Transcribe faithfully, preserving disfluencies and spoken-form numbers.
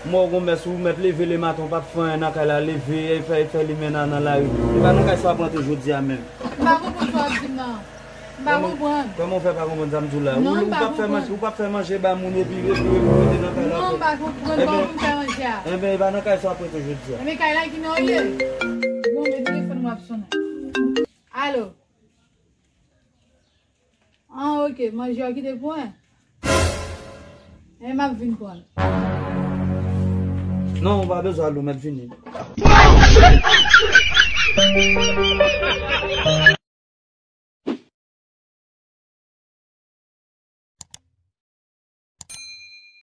Mò gon mès ou mèt leve lematen, ou p ap fè anyen nan kay la, leve, e fè, e fè limena nan lari. E pa nan kay sa w ap rantre jodi a menm. M pa konprann sa w ap di m nan. M pa konprann. Kòman w fè pa konprann sa m di w la? Non, m pa konprann. Ou p ap fè manje, ou p ap fè manje ba moun epi, epi, epi rete nan kay la. Non, m pa konprann kòman pou m fè manje a. Enben, e pa nan kay sa w ap rete jodi a. Enben, kay la ki nan ou ye? Bon, men telefòn mwen ap sonnen. Alo? Ah, ok, manje a kite pou mwen. E m ap vin pran l. Non, ou pa bezwen al, ou mèt vini.